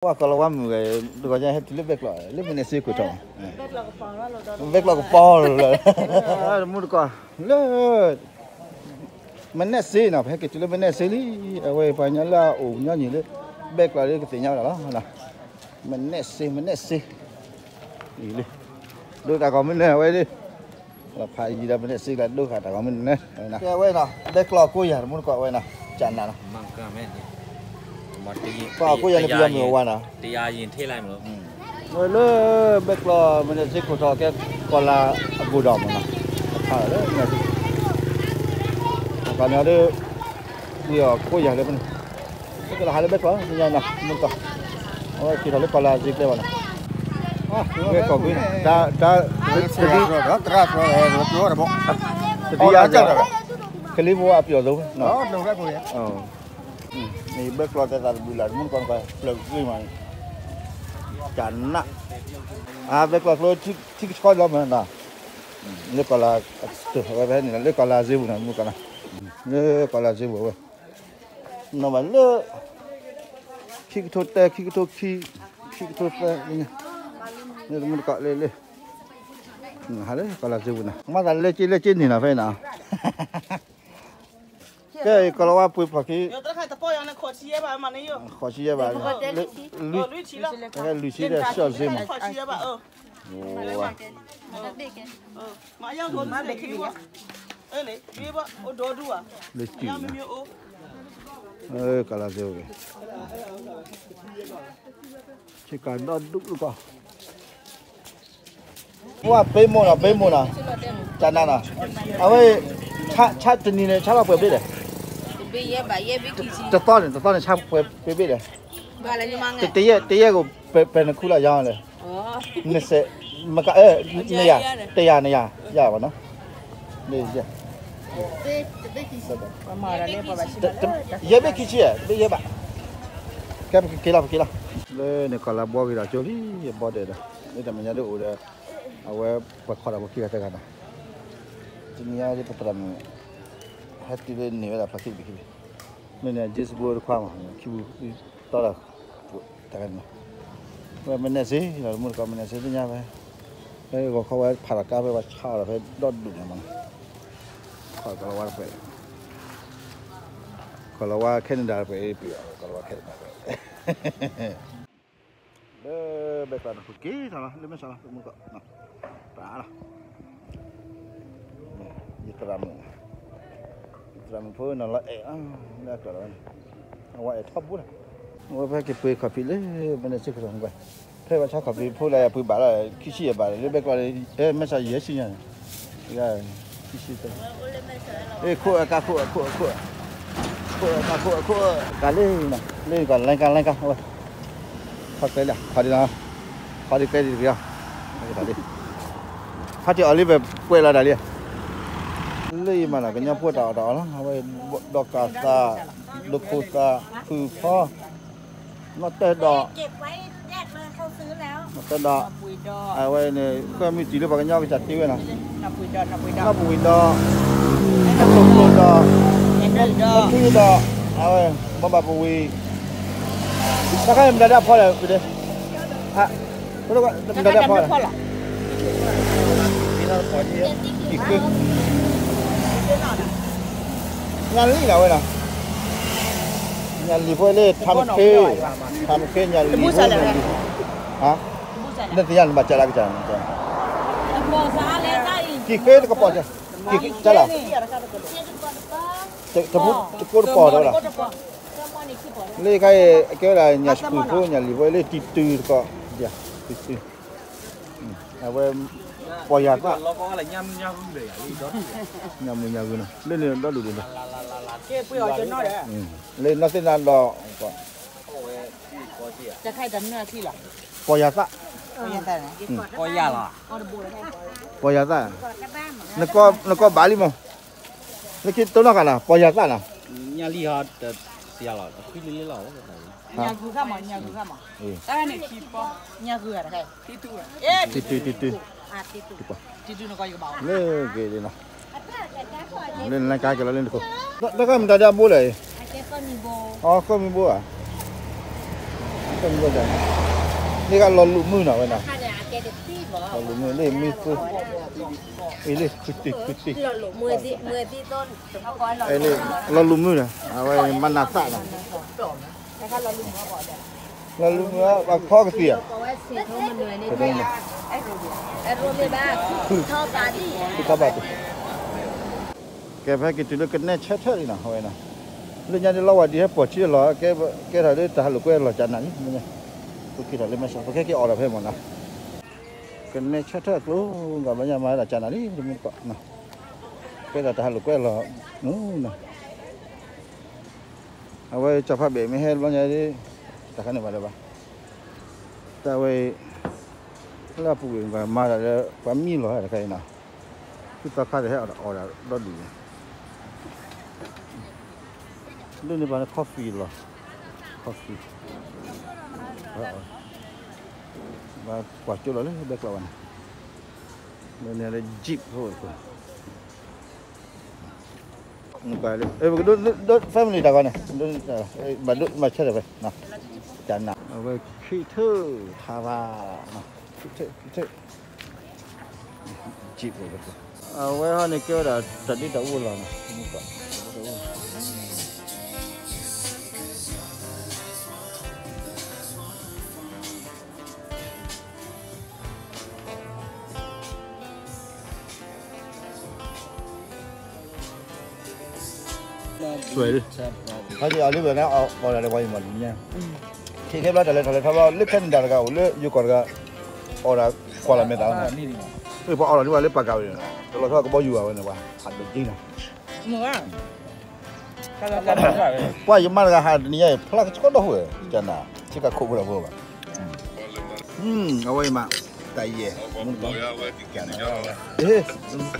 ပှၤကီၤလၤဝါမုၣ်ဂၤ တဂီၤညါဟဲတုၤလၢဘဲကျိး လၢမဲၢ်နဲၣ်စ့ခိၣ်ထီၣ်, ဘဲကျိးကပီၤလီၤ, တမူတကိး လၢ မဲၢ်နဲၣ်စ့နီၤ, ပဟဲက့ၤတုၤလၢမဲၢ်နဲၣ်စ့လံ, အဝဲပှၤကညီလၢအအိၣ်ညီနုၢ်လၢ ဘဲကျိးလၢကသ့ၣ်ညါဝဲဒၣ်လီၤ, မဲၢ်နဲၣ်စ့ မဲၢ်နဲၣ်စ့, အံၤလံ, ဒိတၢ်ဂီၤမုၢ်နၤဝဲဒၣ် ဖးယံၤဒီးမဲၢ်နဲၣ်စ့ကျါဒိဃာ်တၢ်ဂီၤမုၢ်နၤ, ကဲဝဲနီၤ ဘဲကျိးကိးယၤ တမူတကိးဝဲနီၤ, ကနၤနီၤ, ကိးယၤန့ၣ် ပယီၤမ့ၢ်အဝၤနီၤ, ဝဲလၢ ဘဲကျိး မဲၢ်နဲၣ်စ့ခိၣ်ထီၣ်ကဲ ကီၤလၤအဘူးဒီးမးနီၤ, အခါလီၤလၢ မဲၢ်နဲၣ်စ့ အခါန့ၣ်ဒီး ပယီၤကိးယၤလၢဖဲန့ၣ်, ကလီၤဟးလၢဘဲကျိး ညါနီၤ မုၢ်ကီၢ်, အဝဲက့ၤထီၣ်လၢကီၤလၤစ့ကျဲဘၣ်နီၤ, ဝဲကီၢ်ကွံနီၤ, တၢ် တၢ် တဒံ တဒံယၤ ကလံၤဖိအပျီၢ်သိနီၤ, ဘဲကျိးသဲသးတဘျုးလၢ် မုၢ်ကီၢ်နက ပျၢၤကွံမး, ကနး, အဘဲကျိးကျိ ထံကဆှီလီၤမးနီၤ, လၢကီၤလၤ, ဝဲဖဲန့ၣ် လၢကီၤလၤစ့ပူၤနီၤ မုၢ်ကီၢ်နီၤ, လၢကီၤလၤစ့ပူၤဝဲ နီၢ်ဘၣ်လၢ ခံကထိတၢ ခံကထိခံ ခံကထိသၢ, လၢတမူတကိးလၢလၢ ဟးလၢကီၤလၤစ့ပူၤနီၤ မၤသးလဲက့လဲက့န့ၣ်နီၤ ဖဲနီၤ, ကဲ ကီၤလၤဝါပှ့ၤဖီၣ်ခံ ဃိးဆံယဲၢ်ဘၣ်, လွံၢ်ဆံဒီး စီၣ်စ့မး လၢစုၣ်နီၤ, ကီၤလၤစ့ပူၤ ဆ့ကၤဒီဒူၣ်ကီၢ်, ပှၤပ့ၤမိၢ်နီၤ ပ့ၤမိၢ်နီၤ, ကနၤနီၤ, အဝဲ ဆါတနံၤန့ၣ် ဆါဘၣ်ပှဲၤဘ့ၣ်လဲၣ်, တသီန့ၣ် တသီန့ၣ် ဆါပှဲၤဘ့ၣ်လဲၣ်, တယဲၢ် တယဲၢ်က ပဲာ်နခူလၢယါလဲၣ်, နစဲး မက နယၤ တယၤ နယၤ ယၤဘၣ်နီၤ, ယဲၢ်ဘ့ၣ်ခံဆံ တဘ့ၣ်ယဲၢ်ဘၣ်, ကဲပကက့ၤလီၤ ပက့ၤလီၤ, လၢန့ၣ်ကီၤလၤဘှီက့ၤဒီးကၠိလံ ယဘီဒဲးဒီး လၢတၢ်မဲာ်ညါဒ်အိၣ်ဒီး အဝဲပှၤခီဒီးပခံဂၤတဂၤနီၤ, တနံၤညါဒ်ပသရၣ်မုၣ် ဟဲတုၤလၢန့ၢ်ဝဲဒၣ်ဖျီၣ်ခံတဘ့ၣ်ခံဘ့ၣ်, မ့ၢ်န့ၣ် James Bond တခွါမး ခံပူၤ တီဒီး တဂၤန့ၣ်, ဝဲမဲၢ်နဲၣ်စ့ ဒီးမုၢ်တကိးမဲၢ်နဲၣ်စ့သ့ၣ်ညါဖဲ, ဖဲဂီၤခီဝဲဖးလီၤကါဖဲပှၤဆါအီၤဒီးဖဲဒီဒူၣ်န့ၣ်မးနီၤ, ခီကီၤလၤဝါတဖျၢၣ်, ကီၤလၤဝါ Canada တဖျၢၣ် ပှ့ၤအီၤ ကီၤလၤဝါ Canada တဖျၢၣ် လၢဘဲကျိးန့ၣ် ပက့ၤထီၣ်လီၤ လၢမဲၢ်ဆီးလီၤ မုၢ်ကီၢ်, တၢ်လီၤ, ယသရၣ်မုၣ်, ယသရၣ်မုၣ်ဖိနီၤလီၤအဲၣ်, လၢအကျိၤလီၤဝဲန့ၣ်, အဝဲအဲၣ်ထီဘိလီၤ, အဝဲဖဲက့ၤပှ့ၤခီၣ်ဖံးလၢ မဲၢ်နဲၣ်စ့ခိၣ်ထီၣ်ကွၢ်, ဖဲပှၤဆါခီၣ်ဖံးဖိလၢယပှ့ၤဘၣ်လီၤ ခံဆံယဲၢ်ဘၣ် လၢဘဲကျိးန့ၣ် မဲၢ်ဆီးယဲၢ်ဆံညါန့ၣ်, ခံဆံ အ့ ခိၣ်အကါခိၣ် ခိၣ်အခိၣ်, ခိၣ်အကါခိၣ်အခိၣ်, ကါလၢ, လၢကီး လၢကါ လၢကါ, ခီကျဲလံ, ခီဒံးနီၤ, ခီဒံးကျဲဒံးတက့ၢ်, လံ, ဖါတံၢ်အီၤလံ ပကွဲးလီၤဒၣ်လံ, လၢယမၤနီၤ ကညီဖိတၢ်အီၣ်တၢ်အီလီၤ, အဝဲ ဒီးကၢ်သး, ဒိခိၣ်သး, ဖုဖီ နီၣ်တဲဒီး, နီၣ်တဲဒီး, အဝဲန့ၣ် ဃၢမုၢ်တံၢ်လၢပှၤကညီကစၢ်တ့ဝဲနီၤ, နီၣ်ပဝံၤဒီး, နီၣ်ပဝံၤဒီး, နီၣ်ကျိကျိဒီး, နီၣ်ထူဒီး, အဝဲ ဘီဘၣ်ပဝံၤ, တၢ်ခါအံၤမတၤဒၣ်ဖီလဲၣ်, မတၤဒၣ်ဖီလဲၣ် ကံၣ်ဃ့, ညၣ်လံၣ်လီၤဝဲနီၤ, ညၣ်လံၣ်ဖိလၢထါမခ့, ထါမခ့ညၣ်လံၣ်ဖိ, နသ့ၣ်ညါနဘၣ်ကၢ်လၢကစၢ်, ကံၣ်ဃ့တကပီၤ, ကၢ်လီၤ, တကိးတပီၤဒီးလီၤ, လၢခါအံၤ အကဲဝဲဒၣ်ညၣ်ဆူၣ်ဖိ ညၣ်လံၣ်ဖိလၢတံၤတုၤတကီး, တံၤတုၤ အဝဲ ပီၢ်ယၢ်သၣ်, ညၣ်မုၢ်ညၣ်ဂုၢ်နီၤ လၢန့ၣ်ဒီဒူၣ်ဒံးလီၤ, လၢနီၢ်သ့ၣ်နါဒီး, ပီၢ်ယၢ်သၣ်, ပီၢ်ယၢ်သၣ်, နကိးဘၣ်လံမး, လၢခံတိၢ်နီၣ်ဃာ်နီၤ ပီၢ်ယၢ်သၣ်နီၤ, ညၣ်လံၣ်ဟီ, ညၣ်ဂုၤ, ညၣ်ဂုၤ, တံၤတုၤ, တံၤတုၤ, လၢဂ့ၤလံနီၤ, လၢနကါက့ၤလီၤလၢနခိၣ်, တၢ်ခါမတၤဒၣ်ဘိလဲၣ်, အီ ဃၢမံဘိဧါ, န့ၣ်ကလီၤလူးမုၢ်နီၤဝဲနီၤ, လီၤလူးမုၢ်လၢမုၢ်သူ, အ့လၢခုတံၢ်ခုတံၢ်, လီၤလူးမုၢ်နီၤ အဝဲမၤနၢ်သၣ်နီၤ, လီၤလူးမုၢ်ဘၣ်ဖီကသံၣ်ဧါ, ဖုထီၣ်ဘၣ်တံၢ် ကဲဖဲက့ၤတုၤလၢကနဲဆၢထၢၣ်လံနီၤ အဝဲနီၤ, လၢညါဒ်လီၤဝဲဒ်ဟဲပိာ်ထံလီၤ ကဲထီၣ်လၢတၢ်ဟးလိာ်ကွဲလီၤကၠးနၤလံ, ပက့ၤထီၣ်လၢမဲာ်ဆှး ပကဲက့ၤအီၣ်ဒီးဖဲမ့ၢ်နီၤ, ကနဲဆၢထၢၣ်အသိး ကဘျီညါမၤဒၣ်ကၠးနၤလံ တမူတကိး, ကဲထီၣ်တၢ်ဟးလိာ်ကွဲလီၤမူနီၤ, အဝဲကၠီဖးဘဲၣ်မ့ၢ်ဟဲဘျီညါဒ် တၢ်ခါန့ၣ်ဘၣ်လၢၤဘၣ်, တၢ်ဝဲ လၢအပူၤကွံာ်မၤတၢ်လၢ ပှၤမံလီၤတခါအံၤနီၤ, ဖုသီခါတဟဲအီၣ်တၢ်အီၣ်တၢ်ဒီဒူၣ်န့ၣ်, ဒ်န့ၣ်ဘၣ်န့ၣ် coffee လီၤ, coffee ဘၣ်ကွၢ်ကၠိလီၤလၢဘဲကျီးဘၣ်န့ၣ်, လၢန့ၣ်လၢ jeep ဖိ family တၢ်ဂီၤန့ၣ် ဘၣ်ဒိမၤဆၢထၢၣ်ဖဲ ကနၣ် အဝဲခံထၢၣ်ထါဘၣ် ခံထၢၣ် ခံထၢၣ် အဝဲဟီန့ၣ်ကဲဝဲဒၣ်တၢ်ဒ့တၢ်အူလီၤနီၤ ဖဲအီၤလံဝဲန့ၣ် အီၣ်ဒၣ်လၢပှၤအံၤမးလံညါ, ခဲခဲဘျီတၢ်လဲၤထီၣ်လဲၤထီဘျီ လၢ Canada တဂၤအိၣ်လၢယိၤကီၢ်တဂၤ အီၣ်ဒၣ်ကွၢ်လီၤမဲာ်သးန့ၣ်, ပှၤအီၣ်လီၤန့ၢ်ဝဲလၢပှၤကဝဲၤန့ၣ် တလီၤဆီကဘီယူၤဝဲန့ၣ် ပှၤဟးဒိးက့ၤနီၤ ပှၤယမါတဂၤဟးတနံၤညါအံၤ ဖျါကဆှီဒီးဟူးဝဲ ကနၣ် ဆ့ကၤခိးဖိဒီးဖိဘၣ် အဝဲအံၤမး တၢ်ယဲၢ် ပာ်လီၤတၢ်ယဲၢ်ဘၣ်ထံး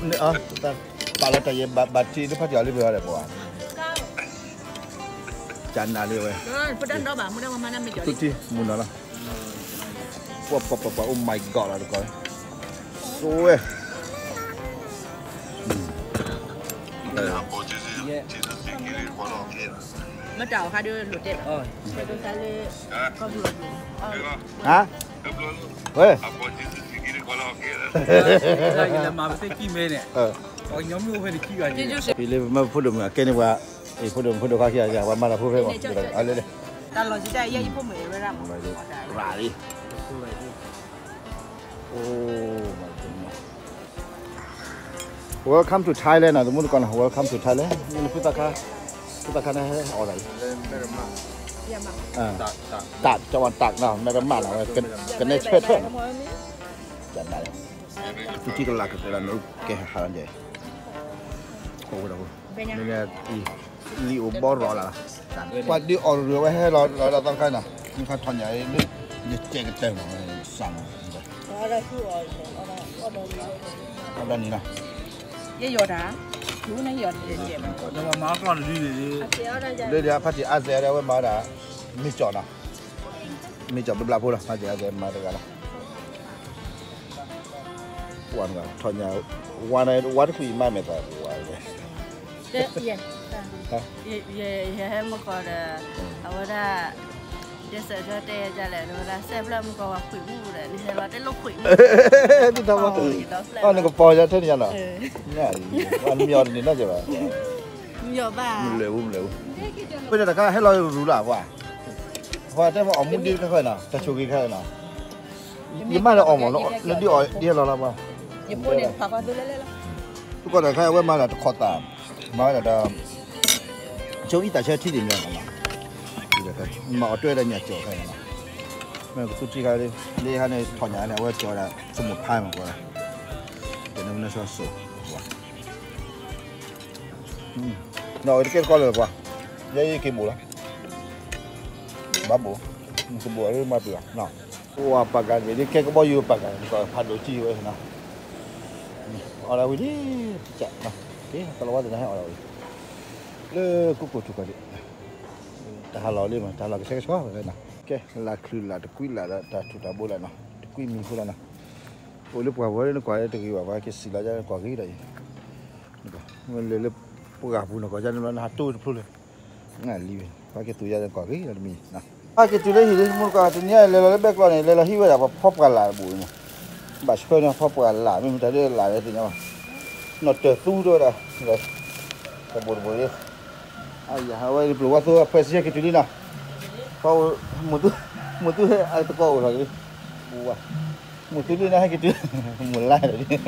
လၢဖးတံၢ်အီၤလံပှၤဒီး ပှၤ ကနၣ်လံဝဲ သူထံမုၢ်နီၤလီၤ ပှၤပှၤပှၤပှၤ oh my god လီၤတကီၢ် ဆိဝဲ မတၤအီၤခါဒ်လိာ်တဲဘၣ် ဟါ ဝဲ ယလဲၤမၤပသ့ၣ်ကံၢ်မဲန့ၣ် ပှၤကညီမုၣ်အိၣ်ဖဲန့ၣ်ခံဂၤန့ၣ် ဖဲလၢမၢဖိဒိၣ်မုၣ်အကဲန့ၣ်ပှၤ အံၤဖိဒိၣ်မုၣ်ဖိဒိၣ်ခါခံဂၤ ပှၤမၤတၢ်ဖိဖဲမး အလဲလဲ တၢ်လီၢ်စံတၢ်ယဲၢ်ယဖိမုၣ်ဝဲဒၣ် ရၤလံ Oh my goodness. Welcome to Thailand နီၤ တမူတကိးနီၤ Welcome to Thailand ဖုသီခါ ဖုသီခါန့ၣ်ဟဲအီၣ်တၢ်အံၤ တၢ်ကဝၤတၢ်နီၤ မဲရမၣ်နီၤ ကနဲဆၢထၢၣ်နီၤ ကနၣ် သူထံကလၤကကလၤနီၤ ကဲဟးဟးလီၤယဲၢ် လံာ်အိၣ်ဘီရီၤလၢ်လီၤ ပှၤဒုးအီၣ်ရၢၢ်ဝဲဟဲလီၤလီၤဒီးသီခါနီၤ မ့ၢ်ခါထီၣ်ညၣ်အံၤလၢ ယကဲကတၢၢ်မး စၢ်မး အီၣ်ဒီးနံၤနီၤ ယဲယီၤတၢ် ယဝဲမၤအီၣ်ကျီၢ်တဒုန့ၣ် လၢဒ်ဖါတံၢ်အါစဲးဒ်အဝဲမၤဒၣ် မ့ၢ်ကၠီၣ်နီၤ မ့ၢ်ကၠီၣ်ဘျးဘျးဖိလီၤ ဖါတံၢ်အါစဲးမၤတဂၤလီၤ ပှၤထီၣ်ညါ ဝါတခွံမးမဲာ်သး ယဟဲမုၢ်ကီၢ်ဒီး အဝဲဒၣ် ဒ်စၢၤထၢၣ်တဲယလဲၣ် ဝဲဒၣ်စဲးဖျၢၣ်မုၢ်ကီၢ်ဝဲခွံမုၢ်ဒီး နဟဲလီၤတဲလိာ်ခွံမုၢ် အီၣ်နကပီၤယၤထဲန့ၣ်ယၤနီၤ မ့ၢ်အီၣ်တန့ၢ်နီတစဲးဘၣ် မ့ၢ်လဲၤဝူမ့ၢ်လဲၤဝူ ပတၢ်တခါဟဲလီၤရူၤလၢ်ပှၤ ပှၤတဲမ့ၢ်အီၣ်မူဒံတခါနီၤ တၢ်ဆိၣ်ဂ့ၤခါနီၤ ယမါဒီးအီၣ်မး နဒုးအီၣ်ဒ်ဟဲလီၤလၢပှၤ သူကီၢ်တၢ်ခါအဝဲမၤတၢ်တခီၣ်သး မၤဝဲဒၣ်ဒီး ဆိအံသးဆၢထံတ့ၢ်မးနီၤ မၤအီၣ်တွဲဒီးညၣ်ကၠီၣ်ခါန့ၣ်နီၤ မ့ၢ်ကသူထံခါလၢ လၢခါန့ၣ်ထီၣ်ညၣ်န့ၣ် အဝဲကၠီၣ်ဝဲဒၣ် သမူဖါမးကီးဒၣ် ကဲန့ၣ်မနုၤစီစိၤ နီၢ်အဝဲတကဲတကီလၢပှၤ ယဲယက့ၤဘိၣ်လီၤ ဘၣ်ဘိၣ် ကဘိၣ်အရ့မၤပှၤနီၤ ပှၤပာ်ကၤတဘ့ၣ်ဒ်ကဲကဘီယူၤပာ်ကၤ နကဖးဒိၣ်ကံဝဲနီၤ အီၣ်ဒၣ်ဝံၤလံ ကၠးနီၤ ကဲကလီၤဝါသ့ၣ်နဟဲအီၣ်ဒၣ်ဝံၤ လၢကူၣ်ကိၣ်ထူၣ်ကီၢ်ဒံး တၢ်ဟးလီၤလံမး တၢ်ဟးလီၤကဆှဲကဆှီဝဲနီၤ ကဲ လၢ်ချုးလၢ်တကွံလၢ်ဒီးတၢ်ထူၣ်တၢ်ဘိလၢ်နီၤ တကွံမံၤဖိလၢ်နီၤ အိၣ်လၢပှၢ်ပူၤလၢနကွၢ်တဂ့ၤဘၣ် ပှၤက့ၤစံးလီၤယၤနကွၢ်ဂ့ၤဒီးအံၤ မ့ၢ်လဲၤလၢပှၢ်ပူၤနကွၢ်ယၤန့ၣ်ဘျီ နဟးတိၢ်တဖျိလၢ နလံဝဲ ပှၤက့ၤသူးယၤနကွၢ်ဂ့ၤဒီးတမံၤနီၤ ဟဲက့ၤတုၤလၢဟံၣ်လံ မုၢ်ကီၢ် တနံၤညါလဲၤလီၤလၢဘဲကျီန့ၣ် လဲၤလီၤဟံၣ်ဝဲဒၣ်ပှၤဖီပှၢ်လၢ်တဘူၣ်န့ၣ်, ဘၣ်ဆှၢန့ၣ်ဖီပှၢ်လၢ် မ့ၢ်မတၤဒ်လၢ်လဲၣ်သ့ၣ်ညါဘၣ်, နီၢ်တၢၢ်သူတဝဲဒၣ်, တဘိတဘိလံ, အဝဲပျိၢ်ဝါသိအဖှဲးစံဟဲက့ၤတုၤလံနီၤ, မုၢ်သူဟဲအသကိးအိၣ်ထီၣ်က့ၤလံ, မုၢ်သူလံနီၤဟဲက့ၤတုၤ, မုၢ်လါလီၤ,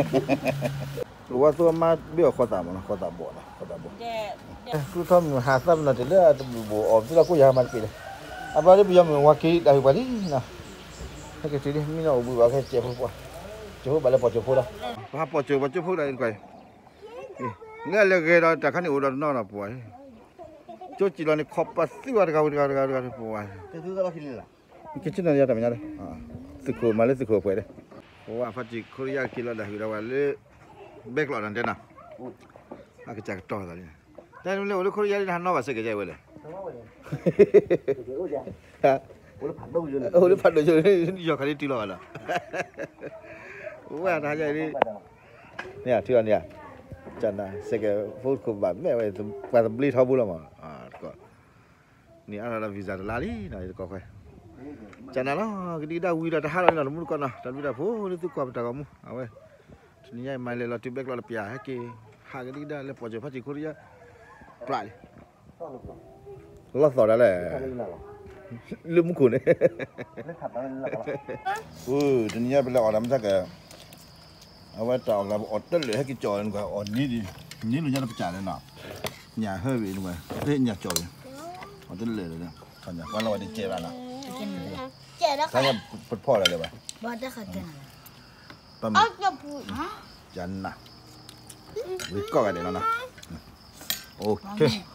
ပျိၢ်ဝါသိအမါဘ့ၣ်အီၤဃီသးမးနီၤ ဃီသးဘီၣ်နီၤ ဃီသးဘီၣ် ကျူထီမုၢ်ဟးသးပနီၣ်တ့ၢ်လၢအတဘျုးဘိၣ်အီၤ ပသ့လီၤကိၢ်ယၤမၤတပ့ၤလၢၤ, အဘျီလၢပယီၤမုၢ်ဝါက့ၤတၢ်ဟ့ၣ်ပှၤလံနီၤ, ဟဲက့ၤတုၤလံ မ့ၢ်နီၢ်အိၣ်ဘှံးဘၣ် ကဲစဲးဖိပှၢ်, စဲးဖိဘၣ်လၢပှၤစဲးဖိလီၤ, ပဟးပိာ်စဲးပှၤစဲးဖိဒၣ်အံၤတကွၢ်အံၤ, လၢအလဲၤဂဲၤဒီးတၢ်ခါန့ၣ်အိၣ်ဒီးတနီၤနီၤပှၢ်, ကၠိစံၣ်လီၤန့ၣ် ခီပသံဝဲတဂၤဝံၤတဂၤတဂၤတဂၤပှၢ် သုးခိၣ်မၤလၢသုးခိၣ်အဖှဲး, ပဝဲဖါတံၢ်ခိရံယါက့ၤလီၤဒၣ်ဟုၣ်ဒီးဝဲလၢ ဘဲကျီးတၢ်တဲနီၤ, အကစၢ်ကတီၤသးလံ, တၢ်မ့ၢ်လၢအိၣ်လၢခိရံယါလံ တဟးနီၣ်ဘၣ်စဲးကဲးဝဲလဲၣ်, အိၣ်လၢဖးဒိၣ်ယိၤ ယီၤခါဒ်တုၤလီၤဘၣ်ဒီး, ဝဲတဟးယါအံၤ, န့ၣ်ထံအီၤန့ၣ်, ကနၣ်စဲးကဲးဖိတခိၣ်ဘၣ်မဲာ်ဝဲ, ပှၤသဘျ့ထီဘိလီၤမး, န့ၣ်အါထီၣ်ဒီး visa တလါလံနီၤ ယတကိးခွဲး, ကနၣ်လီၤ ကဒံကဒါဝံၤဒီးတဟးထီၣ်န့ၣ်နီၤ တမူတကိးနီၤ တၢ်ဘျုးတၢ်ဖှိၣ်လၢသုကွၢ်ပတၢ်ဂီၤမူ အဝဲ, တနံၤညါအံၤမၤလဲၤလီၤတုၤဘဲကျီးတပျၢ် ဟဲက့ၤ ဟးကဒံကဒါလၢပှၤစဲးဖါတံၢ်ခိရံယါ, ပျၢ်လံ လီၤသီၣ်ဒၣ်လဲၣ်, လၢမူခိၣ်န့ၣ်, တနံၤညါပလဲၤအီၣ်တၢ်မ့ၢ်တၢ်က, အဝဲတၢ်အီၣ်ကလၤပအီၣ်တလၢာ်ဟဲက့ၤကၠီၣ်န့ၣ်ကွၢ် အီၣ်နံၤဒံး, နံၤလိာ်ညါတပစၢ်လဲၣ်နီၤ, ညၣ်ဟၢဝံၤန့ၣ်ကွၢ်, ညၣ်ကၠီၣ်ဝံၤ, အီၣ်တလၢာ်လဲၣ်, ပှၤလီၤဝဲတကဲဘၣ်နီၤ, တၢ်ညါပဖီၣ်ဒၣ်လဲၣ်ဘၣ်, ပမ့ၢ်, ကနၣ်, ဝံၤကီၢ်ဂၤဒဲးလီၤနီၤ, အိၣ်